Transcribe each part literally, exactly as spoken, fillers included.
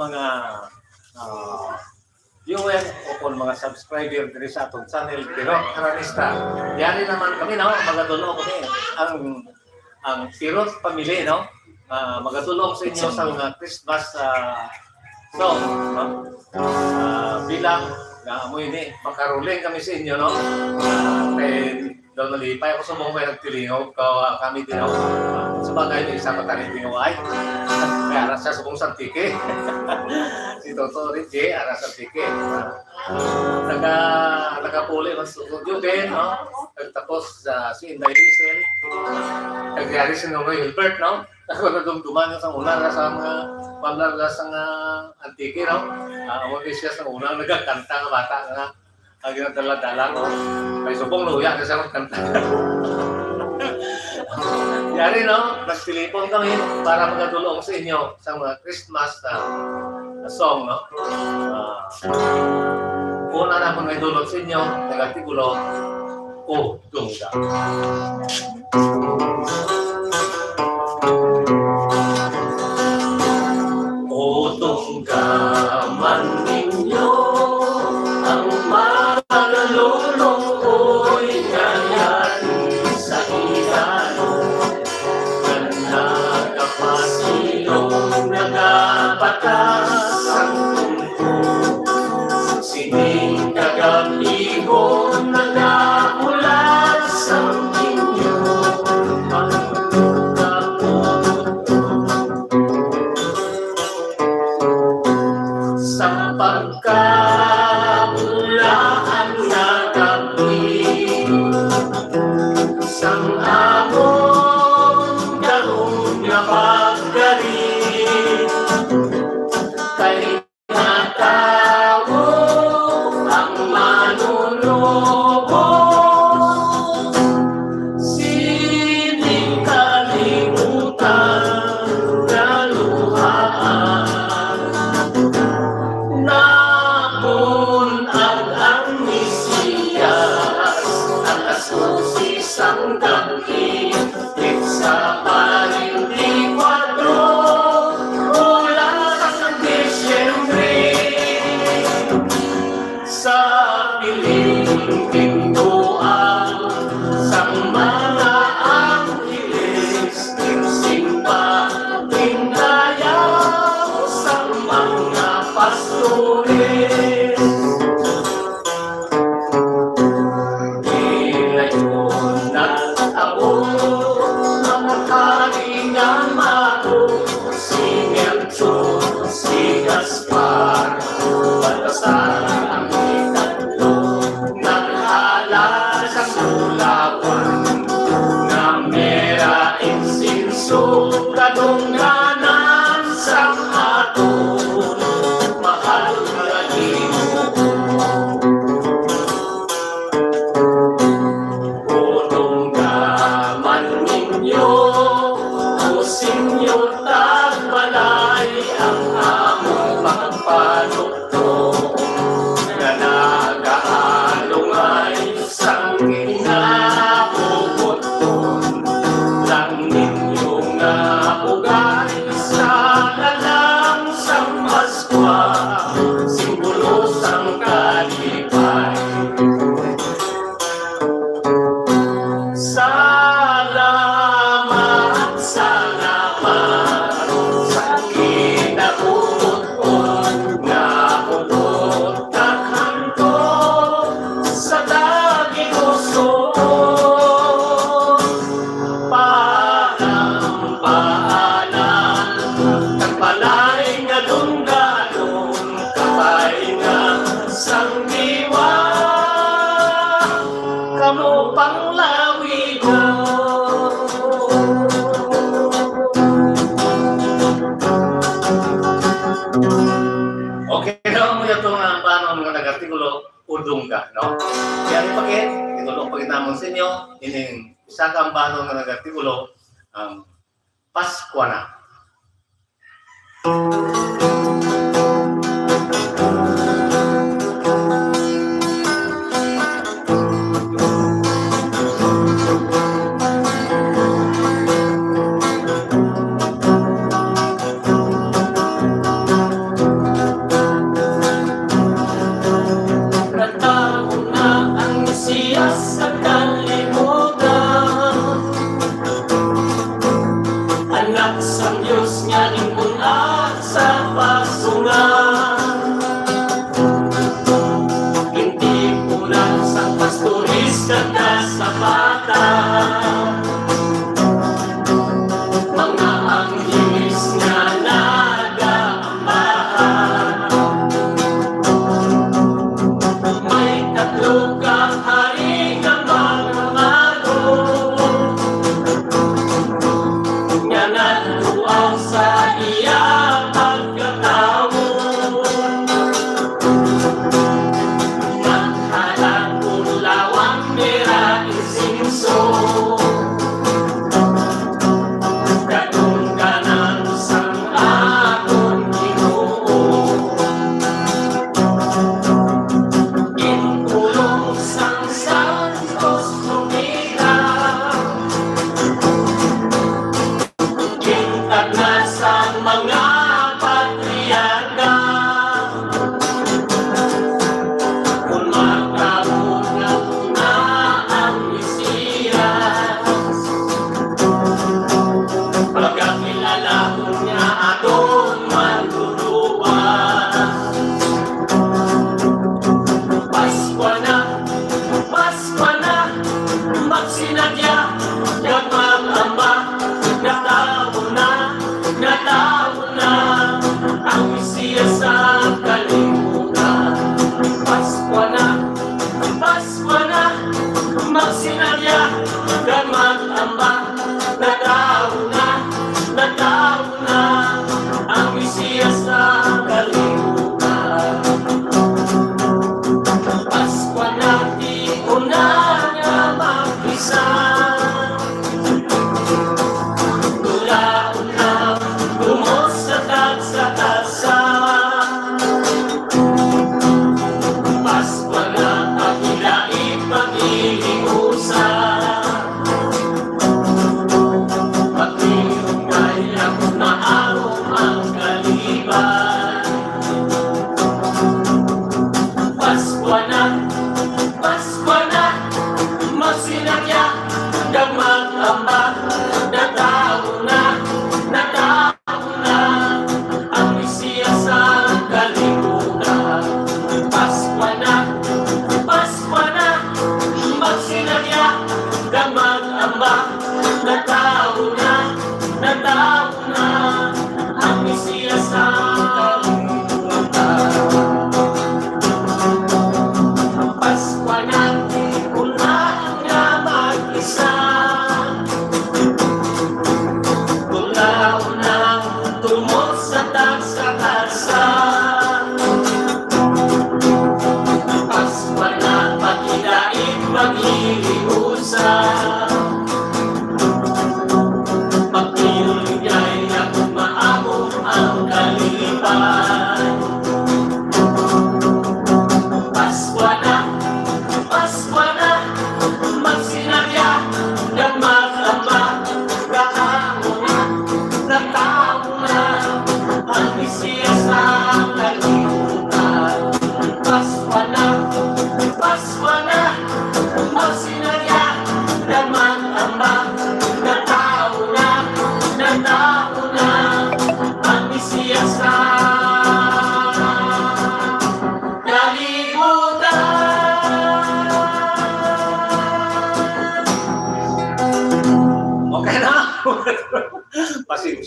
mga, ah, viewer o kon mga subscriber diri sa atong channel, Tirok Aranista. Yari naman kami, no? Magadul-ong kami. Ang, ang Tirok family, no? Ah, magadul-ong sa inyo sa mga Christmas, ah, song, no? Ah, bilang nga amo ini, makaruling kami sa inyo, no? Ah, kay daw nalipay ako sa mga may nagtilingaw, ka-, kami din ako. Sa bagay, may isa pa tayo tingaw ay. Kaya nasa subong Santiki. Si Toto Richie, ara Santiki. Taga, taga Puli, mas studio din, no? Tapos, ah, si Inday Lizel. Taga Yari si Nonoy Hilbert, no? Ako nadumduman nga sa una, nga sa mga pamlarga sa nga Antique, no? Ah, amo ni siya sa una, nagkakanta nga bata nga, ang ginadala-dala ko. May subong luya na siya magkanta. Yari, no? Nagtilipon kami para magadul-ong sa inyo sa mga Christmas, ah, song, no? Ah, una na kung may dulot sa inyo, nagtikulo, O Dungga. O tunggaman ninyo ang mga lulong-oy nga yari sa Ilano, nga nagapasilong, nagabatas ang tungkol. Sining kagab-ihon nagahulat sang inyo ang sa pagkabulaan nga gab-i, sang amon gahom nga pagkari, kay natawo ang Manunubos. Sining kalibutan nga luhaan, nabun-ag ang Mesiyas, alas dose sang gab-i, petsa baynte kuwatro, bulan sang Disyembre. Sa piling pintuan sang mga angheles, nagsimba, gindayaw sang mga pastores. Gilayon nag-abot mga hari nga mago, si Melchor, si Gaspar, Baltasar ang ikatlo, naghalad sang bulawan nga mira, insinso, kadungganan sang aton mahal nga Ginoo. O tunggaman ninyo, o Señor, tagbalay ang amon pagpanuktok, nga nagaalungay sang kinabubuton. Lang ninyo nga bugay sa lalang sang Paskwa, simbolo sang kalipay. Salamat, salamat sa kinabubuton nga hugot kag hangko sa tagipusoon. Paalam, paalam, kag balay nga dungganon, kabay nga sang diwa, kamo panglawignon. Okay, daw mo ito nga ang banon nga nag-artikulo, O Dungga, no? Kaya ipakit, itulong pagkita mo sa inyo, ining isa ka ang banon nga nag-artikulo, ang Paskwa na.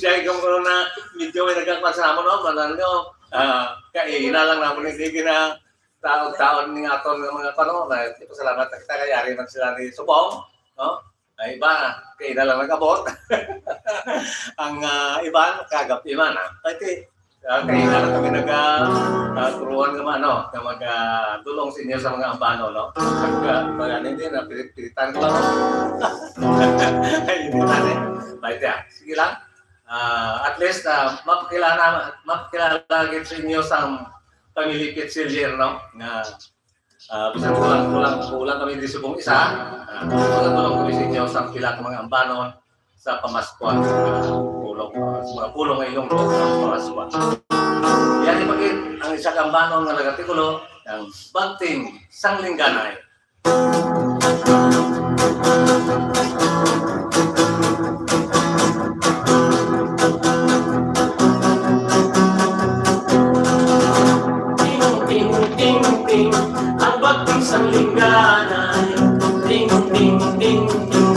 Siya yung kuno na medyo may nagkakwan sa amon, no? Manan nyo, ah, kaina lang namon, hindi gina taon-taon ning aton nga mga kuno, na ipasalamat na kita kay yari man sila ni Subong, no? Ay iba, kaina lang nag-abot. Ang, ah, iban, kagap iman, ah. Kay ti, ah, kaina lang kami nag, ah, ah, turuan nga man, no? Nga mag, ah, dulong sa inyo sa mga ambano, no? Pag, ah, pag ano, hindi na, pilit-pilitan ko lang. Ay, hindi na, eh. Bait, ah. Sige lang. Ah, at least, ah, mapakilala, mapakilala gid sa inyo sang pamilya Pichillier, no? Nga, ah, bisan kulang, kulang, kulang kami di subong isa, ah, kulang, kulang kami sa inyo sa pila ka mga ambanon sa pamaskwa, ah, pulong, ah, sa mga pulong nga inyong sa pamaskwa. Yan yung pagkit, ang isa ka ambanon nga nagatikulo, ang Bagting sang Lingganay. Ting, ting, ting, ting, ang bagting sang Lingganay. Ting, ting, ting, ting,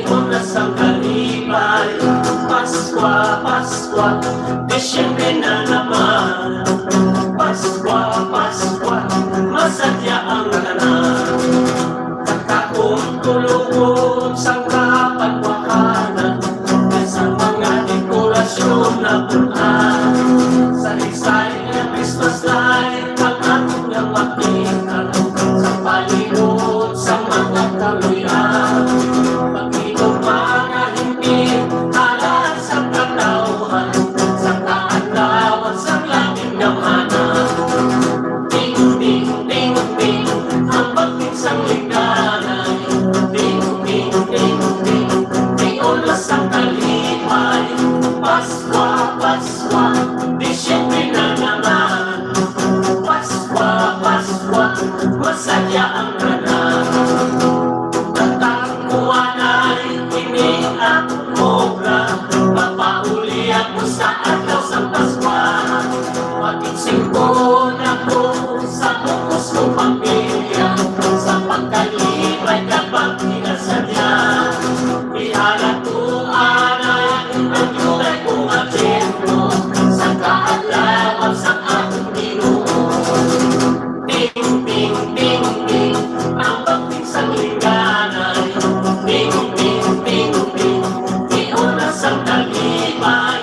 tion na sang kalipay. Paskwa, Paskwa, Disyembre na naman. Paskwa, Paskwa, masadya ang tanan. Kakahon, kulungon sang kapagwahanan, sa mga dekorasyon na pun-an. Sa Isay nga Christmas light, ang aton nga makita sa palibot sa mga kaluy-an. Pag-inom mga hindi alas sa katawhan, sa kaadlawan, sa langit nga mana. Ding, ding, ding, ding, ang bagting sang Lingganay. Ding, ding, ding, ding, tion na sang kalipay. Paskwa, Paskwa, Disyembre na naman. Paskwa, Paskwa, masadya ang tanan. Tatang kuwanay, ini akong obra. Papauli ako sa adlaw sang Paskwa. Makigsingkon ako sa bug-os kong pamilya, sa pagkalipay kag pagkinasadya. Ihalato anay ang dugay kong atento sa kaadlawan sang akong Ginoo. Ting, ting, ting, ting, ang bagting sang Lingganay. Ting, ting, ting, ting, tion na sang kalipay.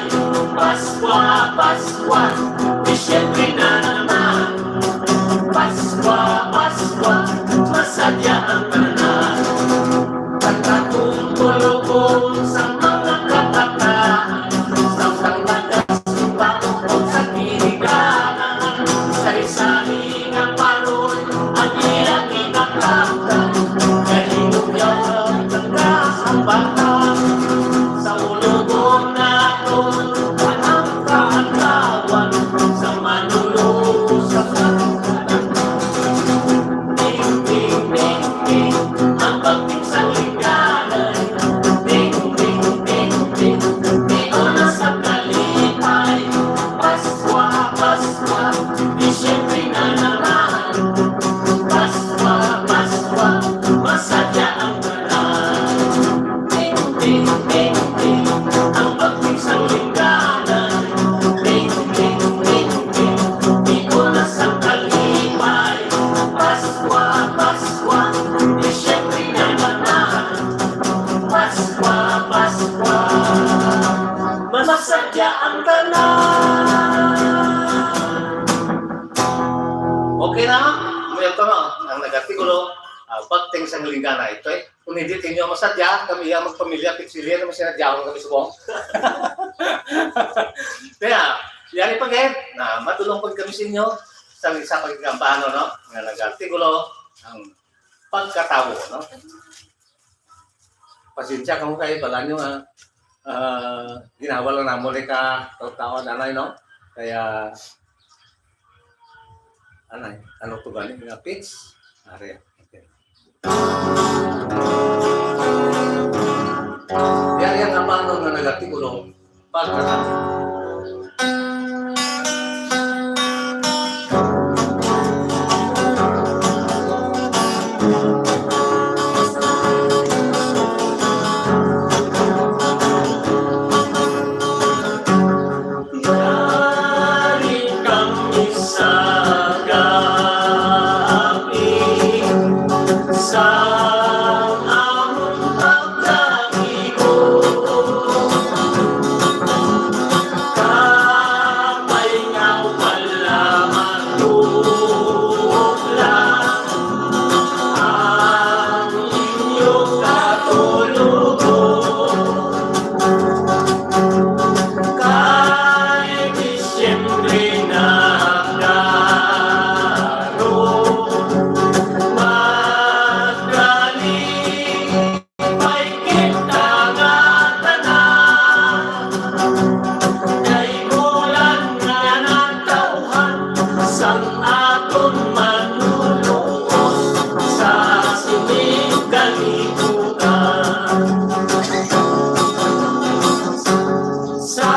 Paskwa, Paskwa, Disyembre na naman. Paskwa, Paskwa, masadya ang tanan. Pagkatungkulubong sa mga kabataan, sa pagbatas, paubos sa kiniganan, sa isali nga parol, ang ilang ginapangkat, kahinuyawan, kag kahabahan, sa ulubong naton, ang kaadlawan, sa manlulo, sa Ding, ding, ding, ding, ang bagting sang Lingganay. Ding, ding, ding, ding, tion na sang kalipay. Paskwa, Paskwa, Disyembre na naman. Paskwa, Paskwa, masadya ang tanan. Ting, ting, ting, ting, ang bagting sang Lingganay. Ting, ting, ting, ting, tion na sang kalipay. Paskwa, Paskwa, Disyembre na naman. Paskwa, Paskwa, masadya ang tanan. Okay na? Amo to, no? Ang nagatikulo, ah, Bagting sang Lingganay. Ito, eh. Kung hindi tinyo masadya, kami ang magpamilya, Pichillier, naman sinadyahon kami subong. Kaya, yari pa gid, na madulong pa kami sa inyo, sa isa pa gid nga ambano, no? Nga nagatikulo, ang pagkatawo, no? Pasensya kamo kay bala nyo nga, ah, ginawa lang namo ni ka taon-taon, anay, no? Kaya, anay, ano to gani nga pitch? Ari, okay. Yari ang ambano nga nagatikulo, pagkatawo. sang aton Manluluwas sa sining kalibutan. Sa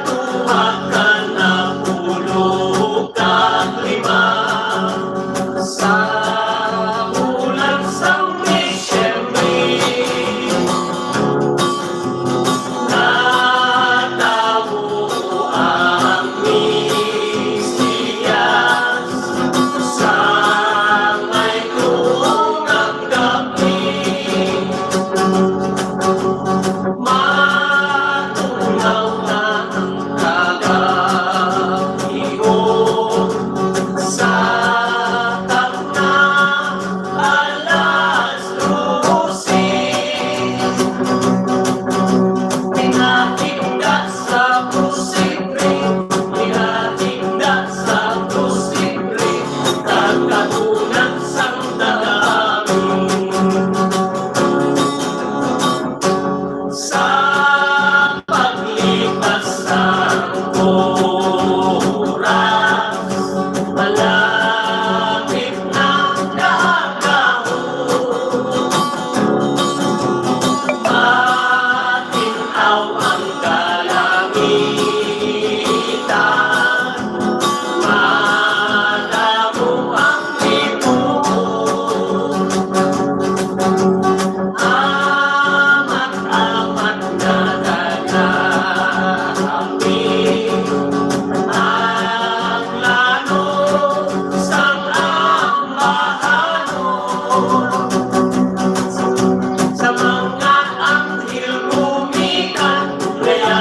duha ka napulo kag lima, sa bulan sang Disyembre, natawo ang Mesiyas sa may tuong ang gab-i. Matugnaw na ang kagab-ihon sa tagna alas dose. Pinahinda sa posible, pinahinda sa posible, katagunan sang dagami. Sa paglipas sang oras, malapit na ang gahapon. Matin-aw ang kalangitan, madamo ang libuon. Amat-amat na nagahapit ang lano sang ambahanon. Sa mga anghel gumikan, kaya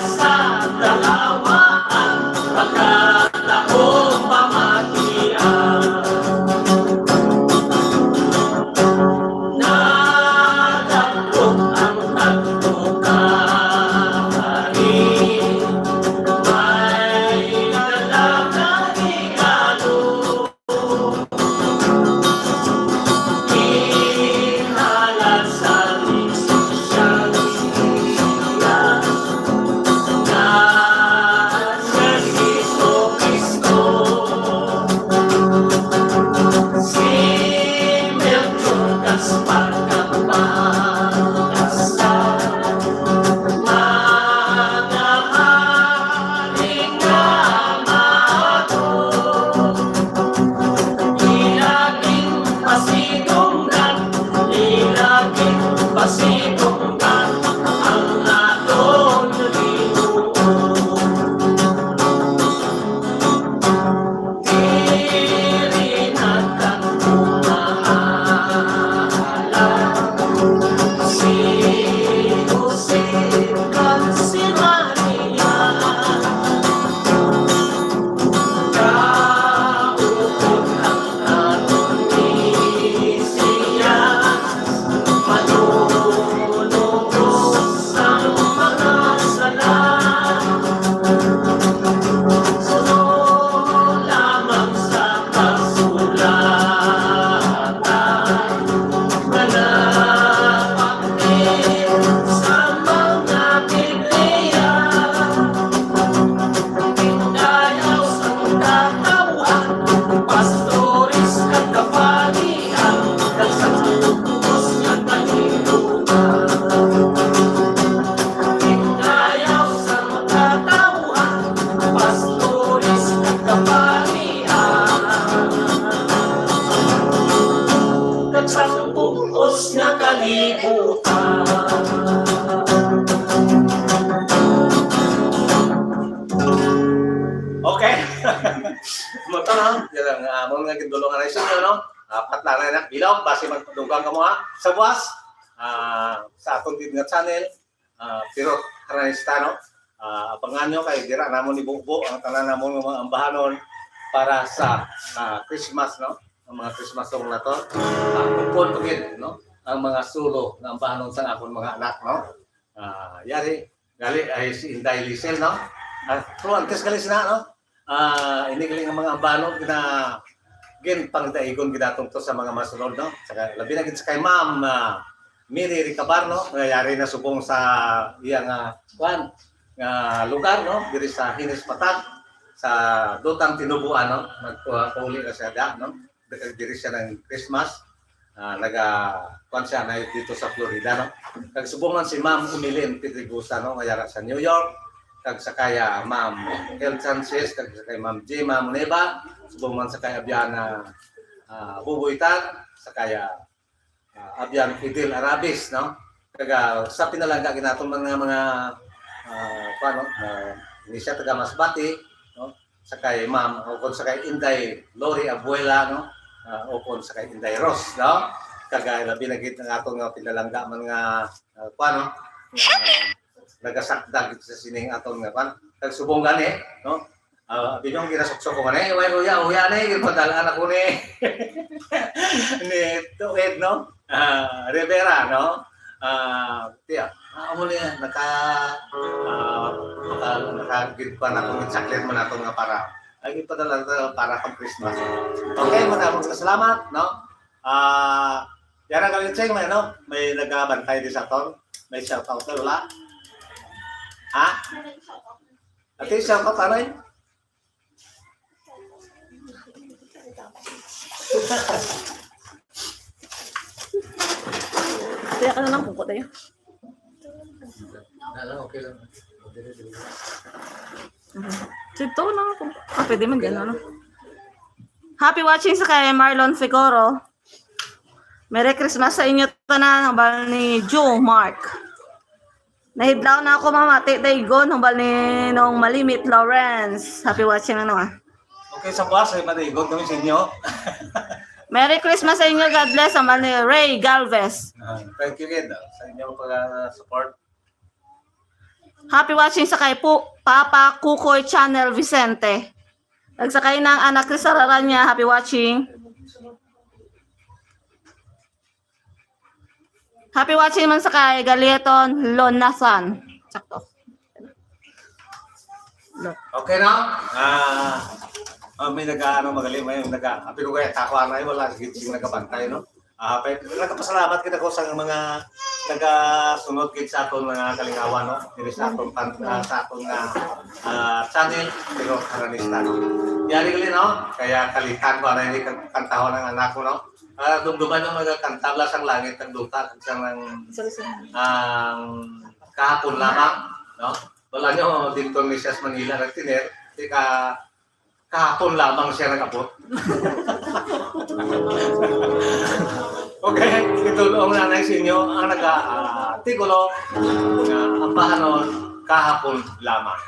sa kalawaan, pagkataong pamatian. Nagabot ang pagtukari, may dala nga regalo. Ginhala sa lisensya nga si Jesu-Cristo. Si Melchor Gaspar Kapag sa mga hari nga amado, ila ginpasidunggan, ila ginpasidunggan ang aton linuon. Diri na tanto maalam si Jose kag si Maria. Kaupod ang aton Mesiyas, manunubos sang mga sala. Suno lamang sa kasulatan nga napakti sa mga Biblia. Gindayaw sang katawhan, pastores kag kapari, ang kagsangpos nga kalibutan. Gindayaw sang katawhan, pastores kag kaparian, kag sang bug-os nga kalibutan. Okay. Mo to, no? Yan ang, ah, mo nga gindulungan na isip, no? Apat lang na, bilog, basi magdunggan ka mo, ha? Sa buwas, ah, sa akong gid nga channel, ah, pero karanista, no? Ah, abangan nyo kay dira namon ibubo ang tanan namon nga mga ambahanon para sa, ah, Christmas, no? Ang mga Christmas song na to, ah, kupon ko gid, no? Ang mga solo nga ambahanon sang akon mga anak, no? Ah, yari, gali ay si Inday Lisel, no? Ah, pero antes gali sina, no? Ah, ini gali nga mga ambahanon gina-, ginpangdaigon gid naton to sa mga masunod, no? Saka labi na gid sa kay Ma'am, ah, Mary Ricabar, no? Nga yari na subong sa iya nga, kwan, nga lugar, no? Diri sa Hines Patag. sa Dutang Tinubuan, no? Nagpauli na siya da, no? Nagkagdiri siya ng Christmas. Ah, naga, kuwan siya na dito sa Florida, no? Kag subong man si Ma'am Umilin Pedregosa, no? Nga yara sa New York. Kag sa kaya Ma'am El Sanchez, kag sa kay Ma'am Jema Moneva, subong man sa kay Abiana, ah, Buboy Tan, sa kaya, ah, Abian Fidel Arabis, no? Kag, ah, sa pinalangga ginaton man nga mga, ah, kuwan, no? Ah, ini siya taga Masbate, no? Sa kay Ma'am, o kung sa kay Inday Lori Abuela, no? Ah, o kung sa kay Inday Ros, no? Kag, ah, labi na gid ang aton nga pinalangga man nga, ah, kuwan, no? Nga nagasakdag sa sining aton nga kuwan. Kag subong gani, no? Ah, binyong ginasuksok ko man, eh, way uya, uya na, eh, ginpadala na ko ni, ni Tued, no? Ah, Rivera, no? Ah, tiya, ah, amo ni, naka, ah, naka, nakagid pa na kung saklit man nato nga para, ay, ginpadala na para pang Christmas. Okay, madamog salamat, no? Ah, yara ka, Litseng, may, ano, may nagabantay di sa aton? May shout out na wala? Ha? Ate, shout out, anay? Kaya ka na lang, kuko tayo. Wala, okay lang. Sige, to lang ako. Ah, pwede man dyan, ano? Happy watching sa kay Marlon Figoro. Merry Christmas sa inyo tanan, hambal ni Joe Mark. Nahidlaw na ako, mamati daygon, hambal ni Nong Malimit Lawrence. Happy watching, ano, ah. Okay, sa buwas, ay maligon kami sa inyo. Merry Christmas sa inyo, God bless, hambal ni Ray Galvez. Ah, thank you, kid, ah, sa inyong pag-support. Happy watching sa kay Pu-, Papa Kukoy Channel Vicente. Kag sa kay Nang Ana Crisararanya, happy watching. Happy watching man sa kay Galiaton Lonasan. Sakto. Okay na? Ah, ah, may naga-, ano, magaling, may naga-, apil ko kaya tako, ano, eh, wala, sige, sige, nagabantay, no? Ah, pa-, nagapasalamat kita ko sa mga nagasunod gid sa aton mga kalingawan, no? Diri sa aton pan-, ah, sa aton nga, ah, channel, pero Karanista, no? Yari gali, no? Kaya kalitan ko, ano, hindi kag-, kantahon ang anak ko, no? Ah, dumduman yung mga kanta, bala sang langit, ang duta, kag sang ang, Sorry, sir. Ang kahapon lamang, no? Wala nyo, dito ni Siyas Manila, nagtiner, di ka, kahapon lamang siya nag-abot. Okay, ito ang nanay sa inyo, ang naga, ah, titulo nga ang bahanon kahapon lamang.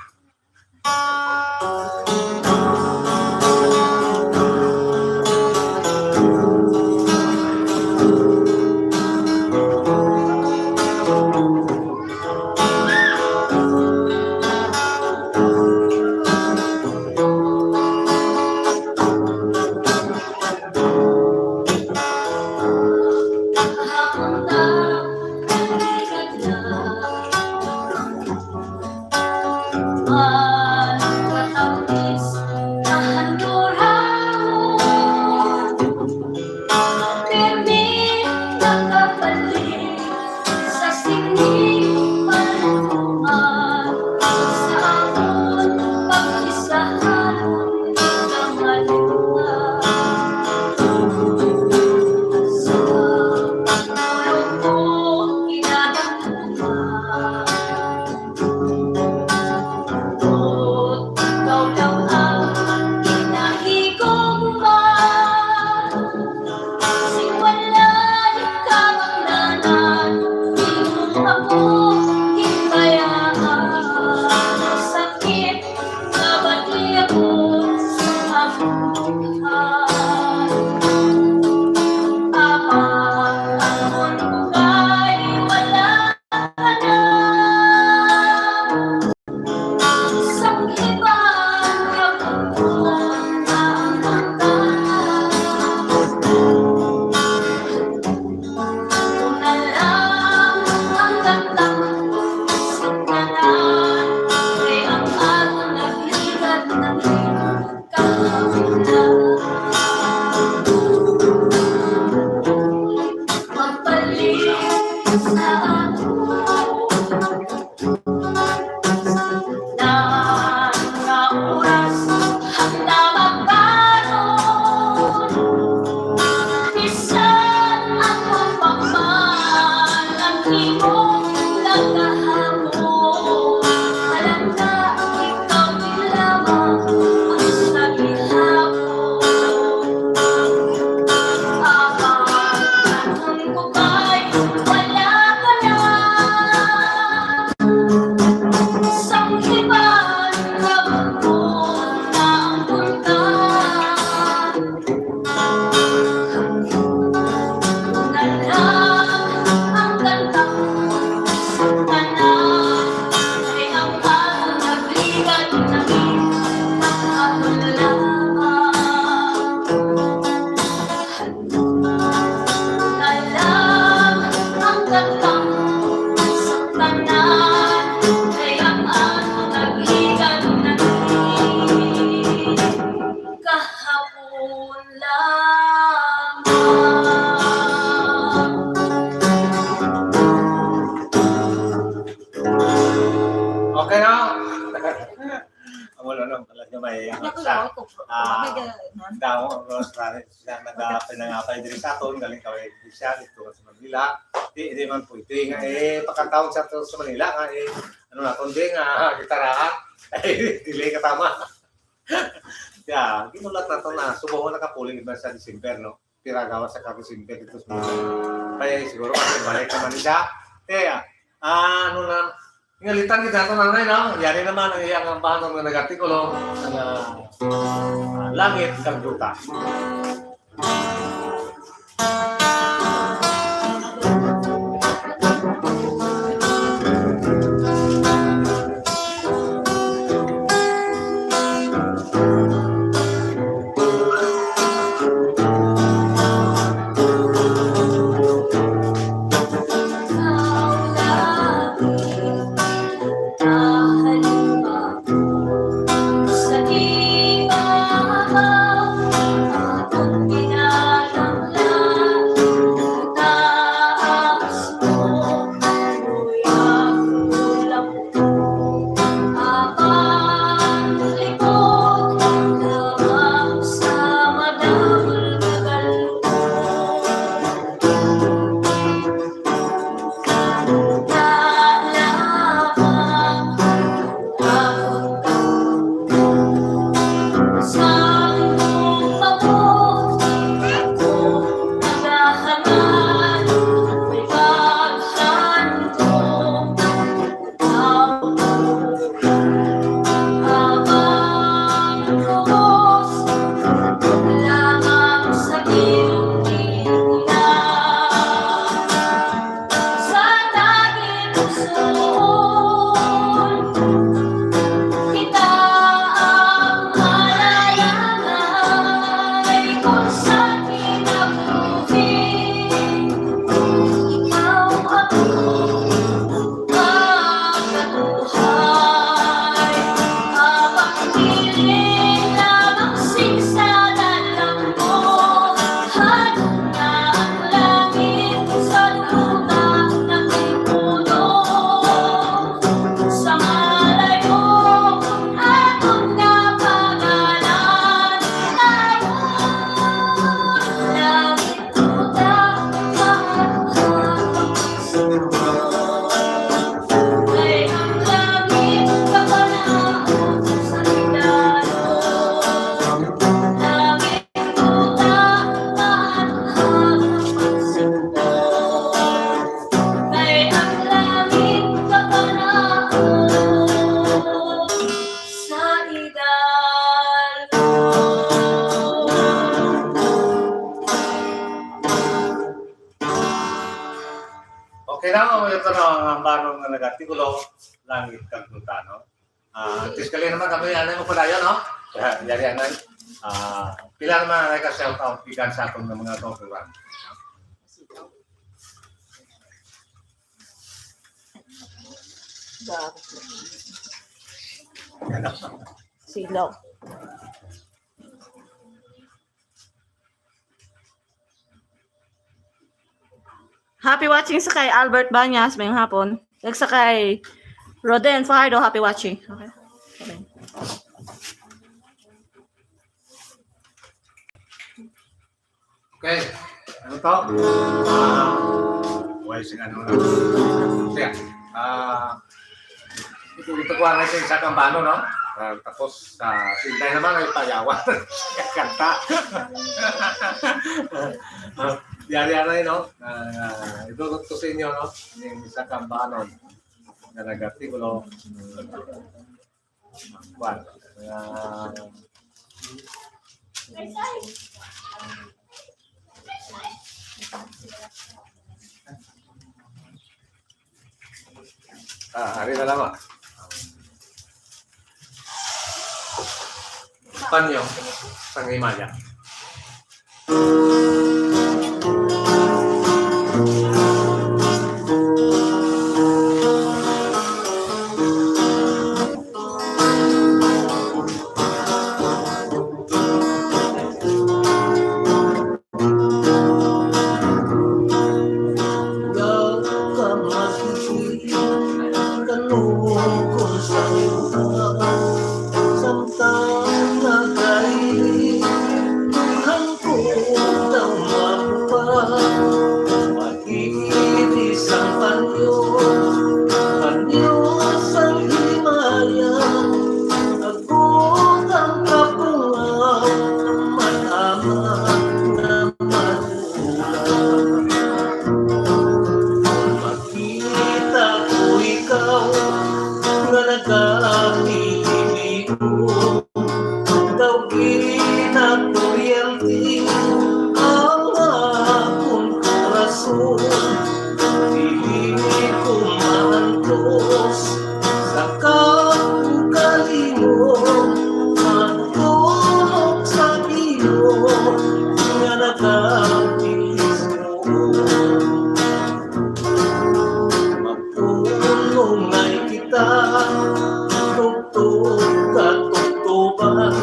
Tawag ko, Ah, may ga-, nan? Damo, no, sa, sa nagapinangapay diri sa aton, galing kaway siya, dito sa Manila. Di, di man pwede nga, eh, pakantawon sa aton sa Manila, nga, eh, ano na, kundi nga, gitarahan. Ay, dili ka tama. Ya, ginulat na to na, subuhon na kapuling iban sa December, no? Pira gawa sa ka-December dito sa Manila. Kaya siguro, kasi balik naman siya. Kaya, ah, ano na, ngalitan kita ito, nanay, no? Yari naman ang iyang ambahan nga nag-artikulo, nga, ah, Langit kag Duta. Okay na, amo ito na ang ambanon nga nag-artikulo, Langit kag Duta, no? Ah, antes gali naman kami, ano, mo padayon, no? Kaya, yari, ano, ah, pila naman ang ka shout out gikan sa aton nga mga kauturan? Silaw. Happy watching sa kay Albert Banyas, may hapon. Kag sa kay Roden Fajardo, happy watching. Okay. Okay. Ano to? Ah, why sing ano na? Siya. Ah, ito, ito ko ang isa ka ambanon, no? Ah, tapos, ah, si Inday naman ay payawan. Kanta. Ah, yari-yari, no? Ah, ito to sa inyo, no? Yung isa ka ambanon na nag-artikulo. Kwan. Ah, Ah, ari na lang, ah. Panyo, sang Himaya. Kuryente ang akon korason, dili ko maantos sa kaugalingon, magtulog sa Ginoo nga nagabendisyon. Magpulongay kita, tubtob katubtoban,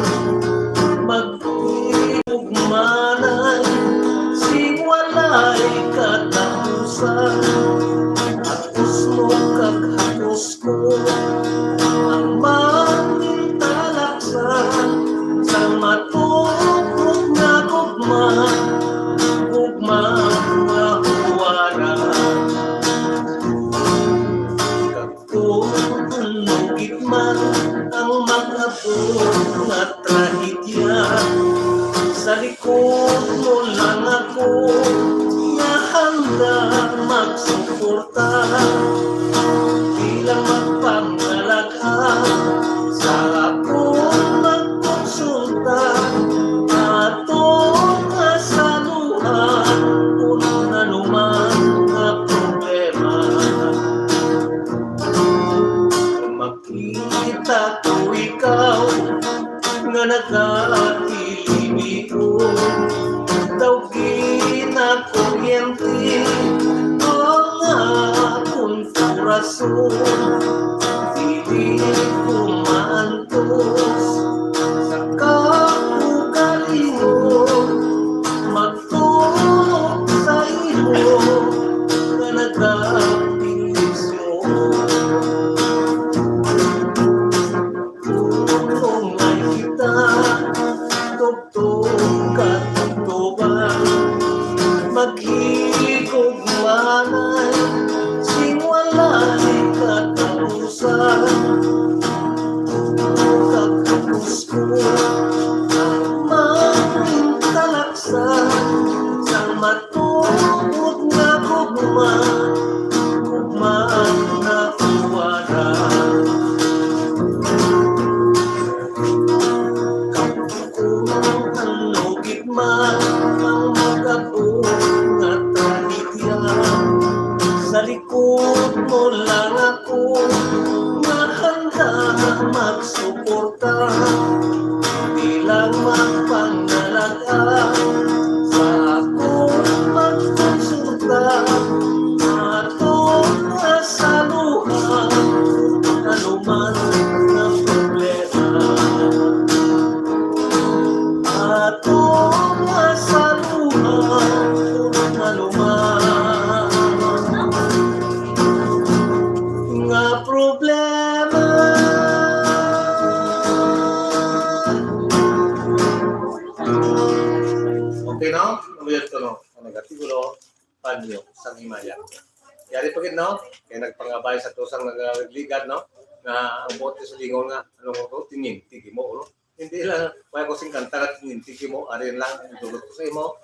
magtigugmanan sing walay katapusan. Hakos mo kag hakos ko ang mangintalaksan sang matuod nga gugma, gugma nga huwara. Kung ano gid man ang mag-abot nga trahedya, sa likod mo lang ako nga handa magsuporta. Di lang magpangalaga sa akon magkonsulta, ato nga saluhan kung ano man nga problema. Makita ko ikaw nga nagatilibihon, daw ginakuryente ang akon korason. Dili ko maantos sa kaugalingon, magtulog sa imo nga nagabendisyon. Tulongay kita, tubtob katubtoban, maghigugmanan sing walay katapusan. Kag hakos ko ang mangintalaksan sang matuod nga gugma, gugma nga huwara. Kung ano gid man ang mag-abot nga trahedya, sa likod mo lang ako nga handa magsuporta. Di lang magpangalaga sa akong magkonsulta, ato nga saluhan anuman nga problema. Ato nga saluhan anuman nga problema. Okay, no? Namuyot ko, no? Ang nag-artikulo, panyo sang himaya. Yari pa gid, no? Kay nagpangabay sa tusang nagligad, no? Nga ang buot sa lingon nga, ano mo to? Tingin, tigi mo, no? Hindi lang, wala ko sing kanta nga tingin, tigi mo, arin lang, ang dulot ko sa imo,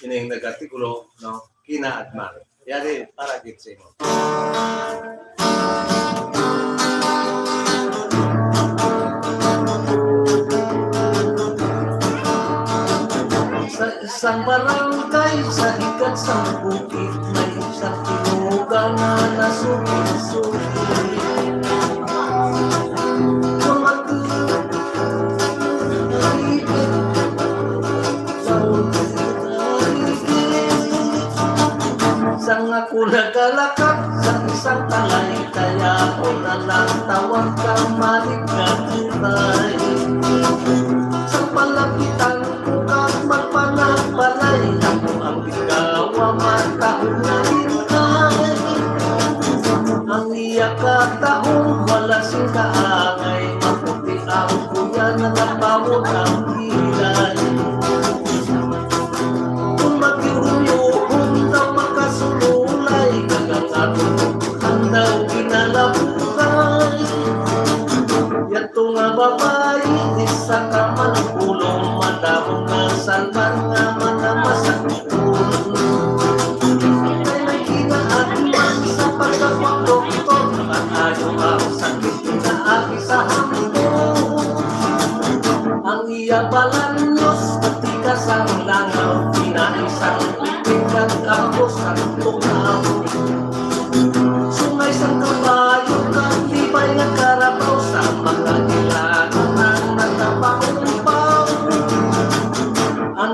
ining nag-artikulo, no? Kinaadman. Yari, para gid sa imo. Sa isang barangay, sa higat sang bukid, may isang tinuga nga nasugid-sugid. Tumatulog Sang ako nagalakat sa isang talay, kaya ko na lang tawag ka maligkatitay. Sa palapitan ko kag magpanagbalay, ako ang ikaw ang matahong na hintay. Ang iya katahong wala sing kaangay, maputi ang kuya, nangabawod ang kilay. Kung maghiruyo-hon daw makasululay, kag ang akon ang daw ginalabugay. Yadto nga babayi, isa ka malpulong, madamo nga salban nga mga masakit. Kay may kinaatman sa pagkapag-doktor, maayo ang sakit pinaagi sa hambog. Ang iya balanyos,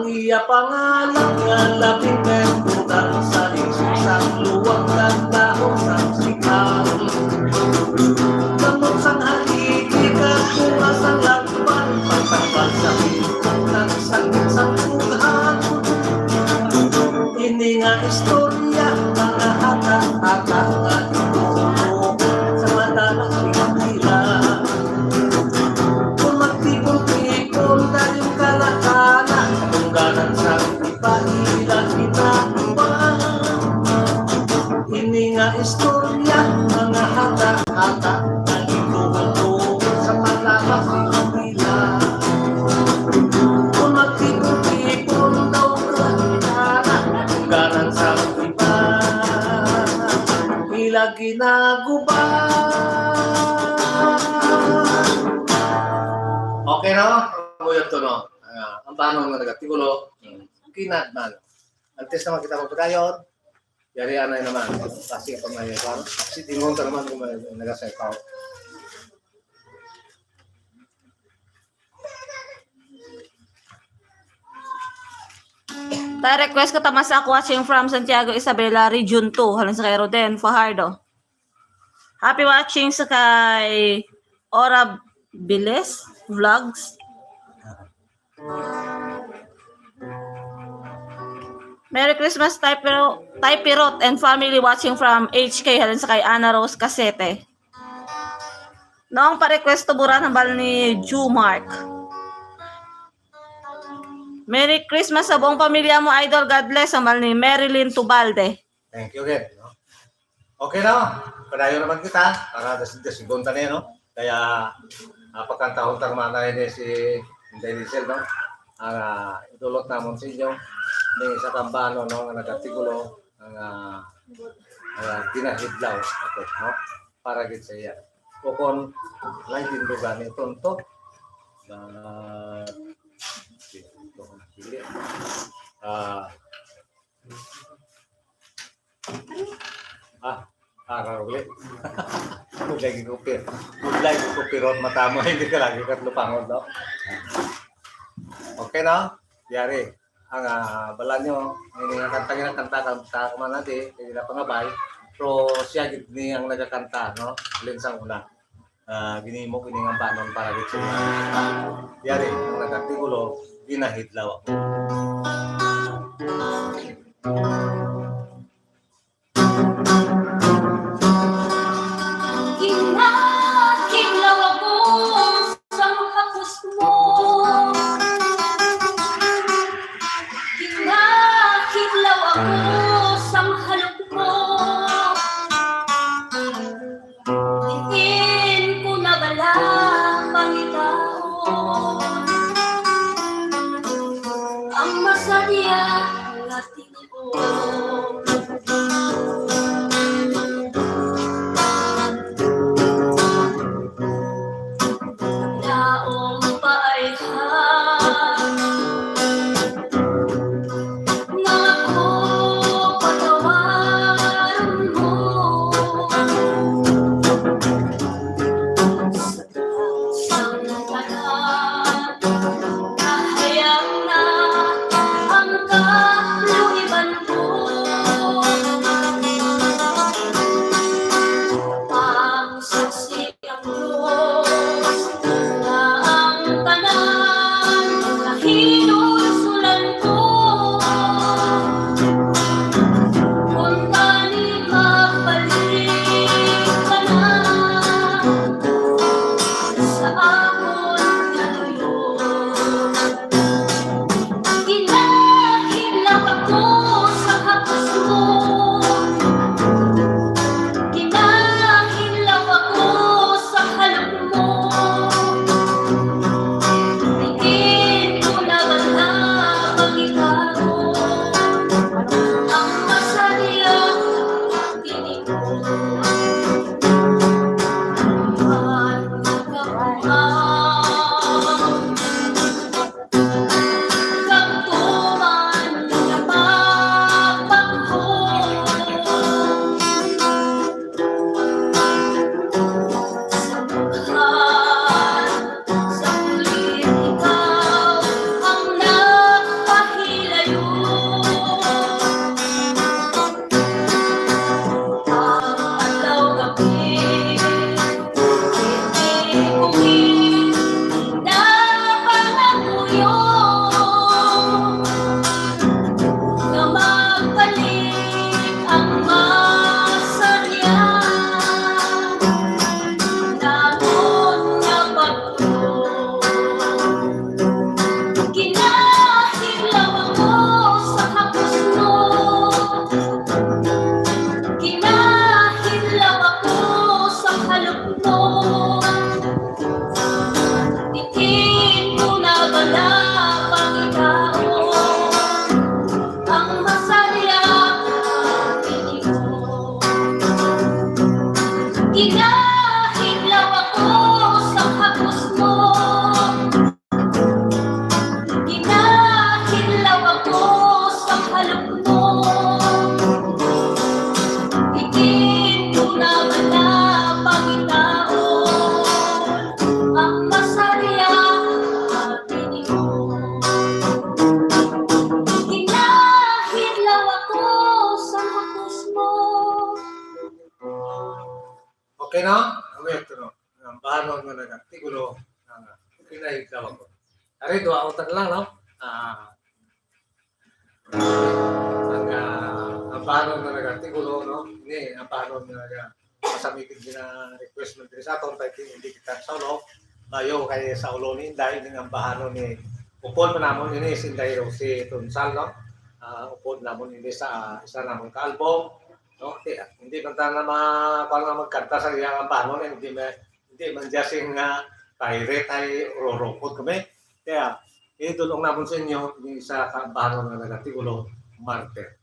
Iya pangalan nga labing kay butan sa lingsing sang luwag kag dahon sang sigaw. Gamot sang haligi kag bunga sang lagban, pagtambal sa binuang kag sakit sang dughan. Ini nga istorya, mga hata-hata nga itulog sa mata ng pila. Kung magtipon-tipon kayong kalakala, tunggaran sa iba ila ginagawa. Ini nga istorya, mga hata-hata, nagtulog-tulog sa mata ng pila. Kung magtipon-tipon daw kalakala, tunggaran sa iba ila ginaguba. Okay na, no? Ang uyab to, no? Ah, ang banon nga nagatigulo, kinadman. Antes naman kita magpadayon, yari anay naman. Kasi pa may pa, si Dingon ka naman kung may nagasay pa. Tayo request ko, Tamasak, watching from Santiago Isabela, Region two. Halin sa kay Roden Fajardo. Happy watching sa kay Ora Biles Vlogs. Merry Christmas, Typiro-, Typirot and family, watching from H K, halin sa kay Ana Rose Casete. Noong pa-request, tuburan ang bal ni Ju Mark. Merry Christmas sa buong pamilya mo, Idol. God bless, ang bal ni Marilyn Tubalde. Thank you again, no? Okay na, padayon naman kita para das das segunta na, no? Kaya, ah, pagkantahon ta man na ini si Inday Lizel, no? Ang, ah, idulot namon sa inyo ni sa kambano, no, nga nagatigulo ang, ah, ang, ah, ginahidlaw ako, no? Para gid sa iya. O kon lain din ba ni tonto? Ah, ah, Ah, ara uli. Good lagi ko pir. Good lagi ko pirot mata mo, hindi ka lagi kat lupangon, no? Okay, no? Yari. Ang, ah, bala nyo, may nga kanta, nga kanta, kanta ko man natin, hindi na pangabay. Pero siya gid ni ang nagakanta, no? Alin sa una. Ah, ginimo ko ini nga banon para gid sa inyo. Yari, ang nagatigulo, ginahidlaw ako. Ginahidlaw ako sang hapos mo. Ginahidlaw ako sang halok mo. Diin ko na bala pangitaon ang masadya nga tinuod. Daong paayhan nga ako patawaron mo. Sa sang tanan, kahayag na ang kaluiban ko. No? Ang ito, no? Ang bahanon nga nag-artikulo, ang, ah, pinahiglaw ako. Ari, duha utan lang, no? Ah, ang, ah, ang bahanon nga nag-artikulo, no? Ini, ang bahanon nga nag-, masamigid gina-request man diri sa aton, kay hindi kita sa ulo. Layo kay sa ulo ni Inday, ini ang bahanon ni, upod man namon ini si Inday Rosie Tunsal, no? Ah, upod namon ini sa isa namon ka album, no? Di, hindi man ta na ma-, kuwan nga magkanta sa iyang bahanon, eh, hindi ma-, hindi man siya sing, ah, pirate ay rurukot kami. Kaya, idulong namon sa inyo, ni isa ka bahanon nga nag-artikulo, Martyr.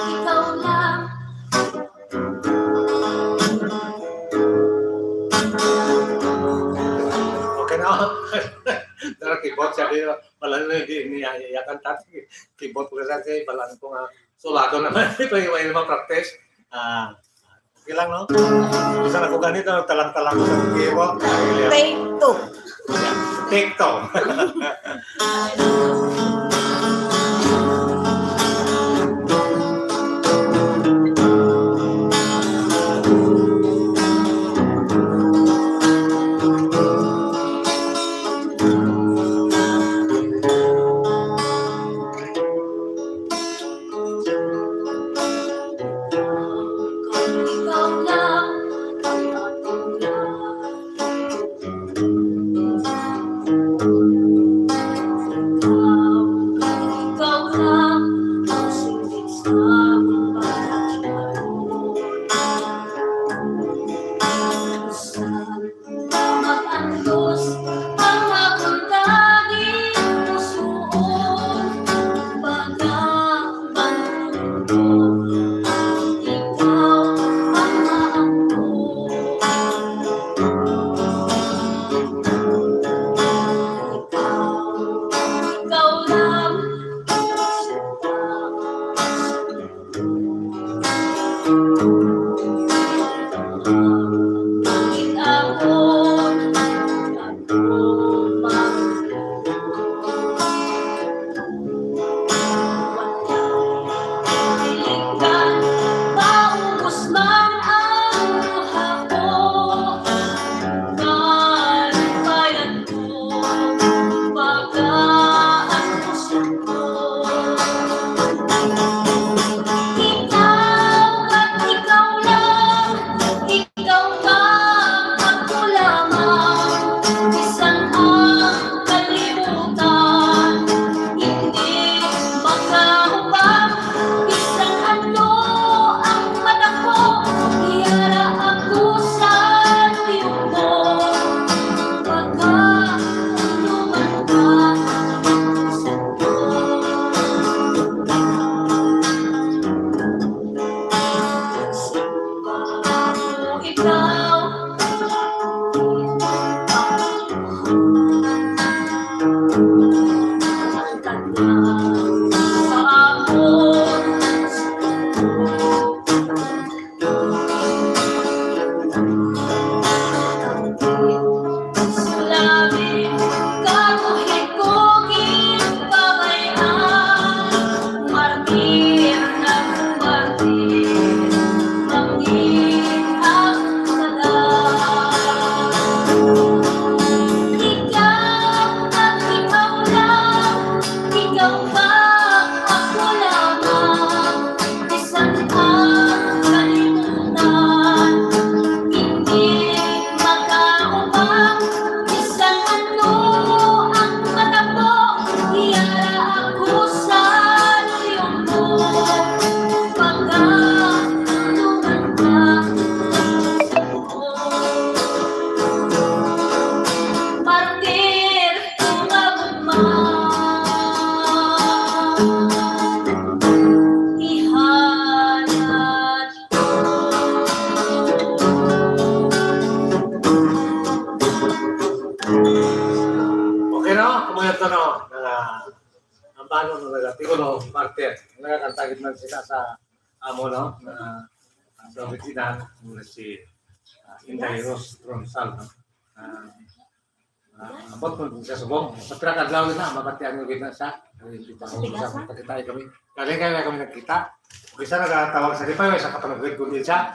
Ikaw lang. Okay na. Dara keyboard, sabi ko, wala na, hindi niya iyakan tati. Keyboard ko sa, kay balaan ko nga sulado naman. Ito yung may ma-practice. Ah, okay lang, no? Isa na ko ganito, talang-talang ko sa keyboard. Take two. Take two. Mag-antos ang magundaning pusoon, mga manunod, ikaw ang maangkon. Ikaw, ikaw lang ang Artikulo, Martyr. Nagakantagit man sila sa amo, no? Na, sa original, muna si, ah, Inday Rose Ronsal, no? Ah, ah, ambot mo din sa subong. Sa pila ka adlaw na, mabatian mo gid na siya. Ay, hindi pa ako sa pagkakita kami. Galing kaya kami nagkita. Bisa nagatawag sa di pa, may sa kapanagrade ko din siya.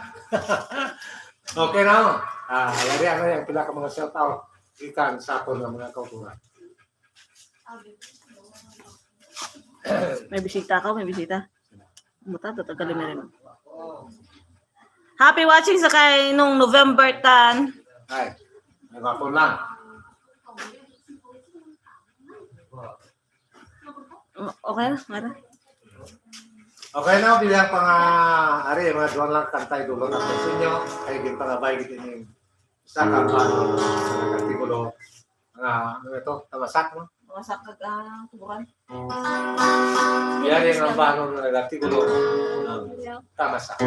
Okay na, oh. Ah, yari, ano yung pila ka mga shout out? Ikan sa aton ng mga kauturan. May bisita ka, may bisita. Muta, tatagal na rin. Happy watching sa kay nung November ten. Ay, may hapon lang. Okay, Mara. Okay na, bilang pang, ah, ari, mga duwang lang kantay dulo na sa inyo. Ay, ginpangabay gid ini. Sa kampano, sa artikulo, nga, ano ito? Tamasak, no? Tamasak kag, ah, tuburan. Yari ang ambano nga nag-artikulo, um, tamasak.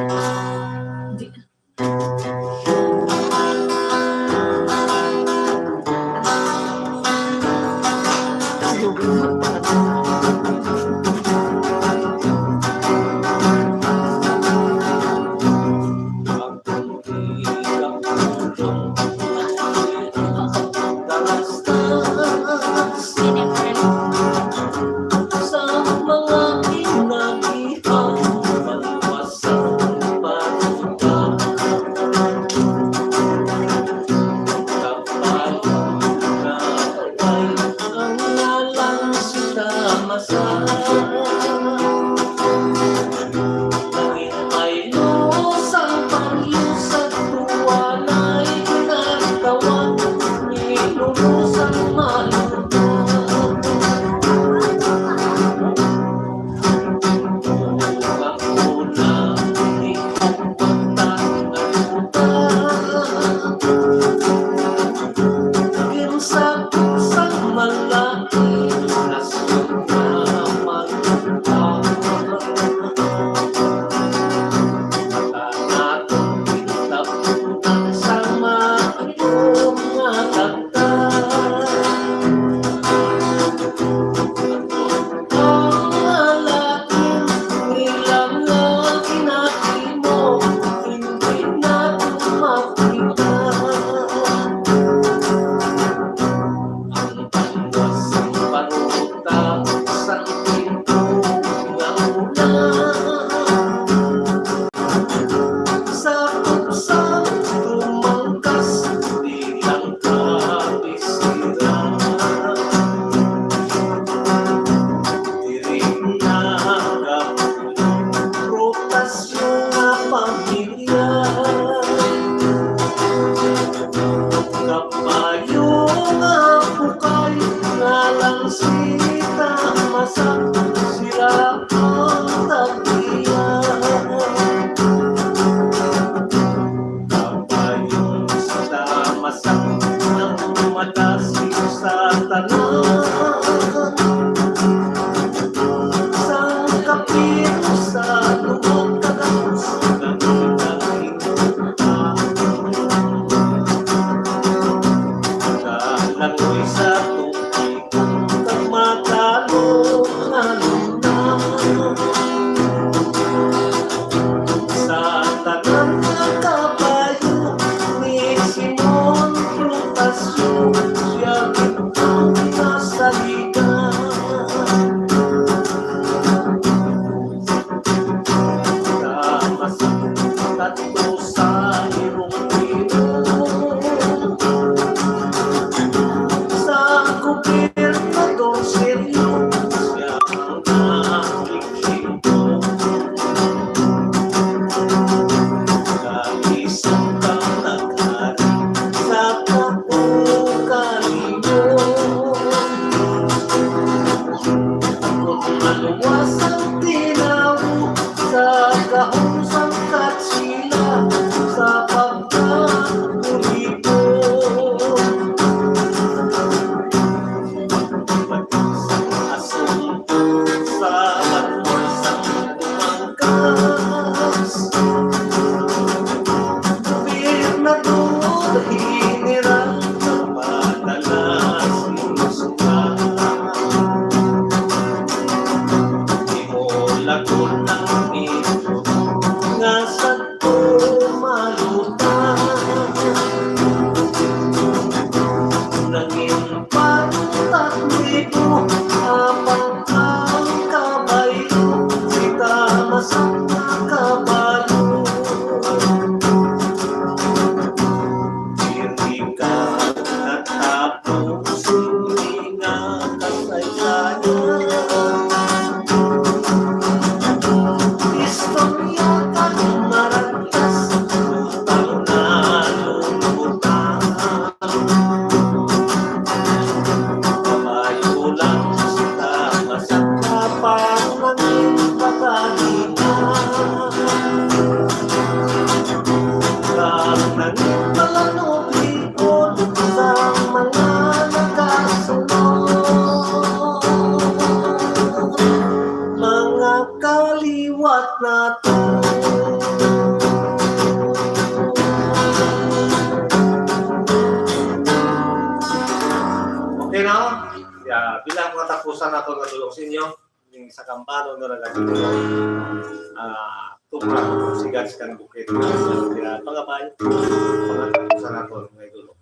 Malanop likod sa mga nagasunod, mga kaliwat nato. Okay na? Yeah, bilang katapusan nato nga tulong sa inyo, ning sa Kambalo na lang, ah, tupra, sigads kang bukid. Kaya pangabay, pangabay sa naton, mga idolo.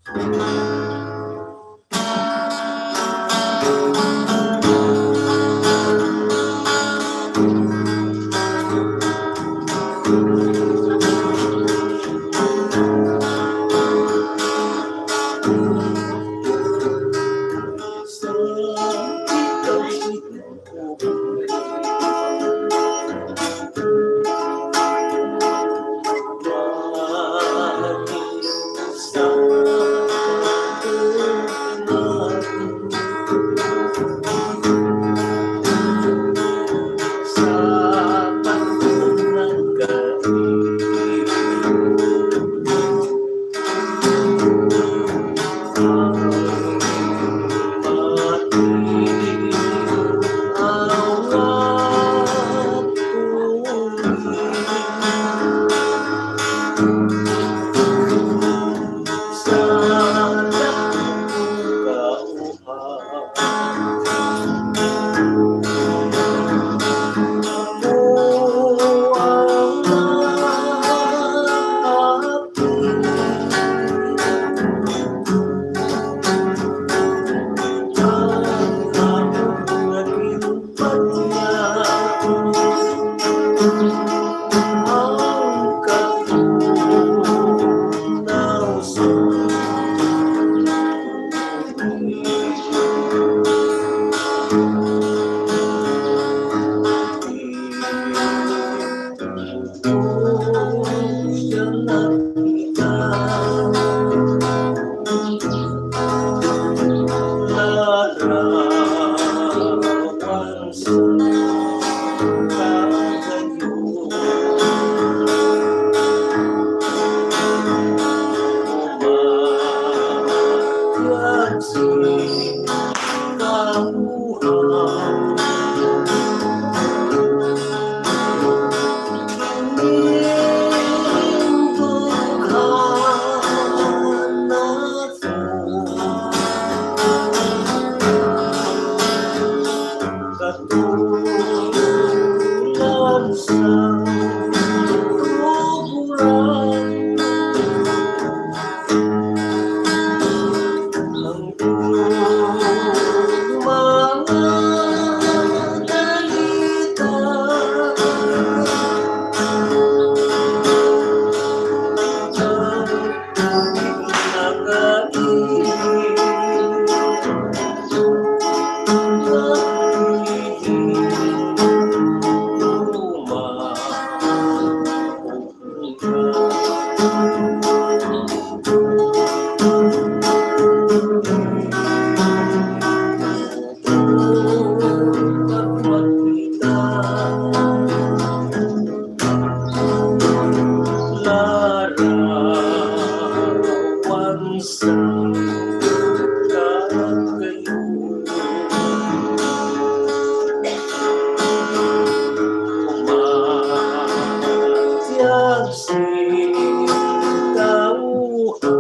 Larawan sa kagayo. Umatyag sing tawhan.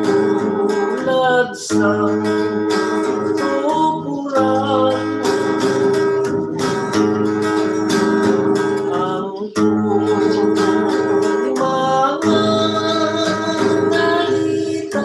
Katulad sa tuburan, ang mga balita.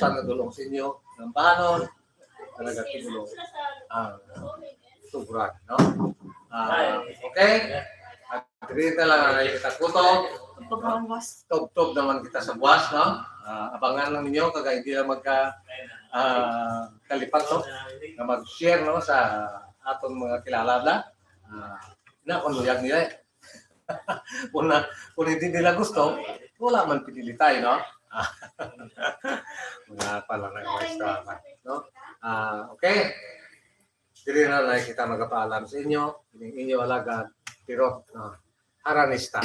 Sana dulong sa inyo, ang bahanon, talaga tumulong ang tubran, no? Ah, okay? At diri na lang ang kita kutob. Tubtob naman kita sa buwas, no? Ah, abangan lang ninyo, kag hindi lang magka, ah, kalipat, no? Na mag-share, no, sa aton mga kilala na. Ah, na, kung luyag nila, eh. Kung, na, kung hindi nila gusto, wala man pinilitay, no? Mga pala na, no? Ah, okay. Diri na lang kita magapaalam sa inyo, ining inyo alagad, Tirot, no? Haranista.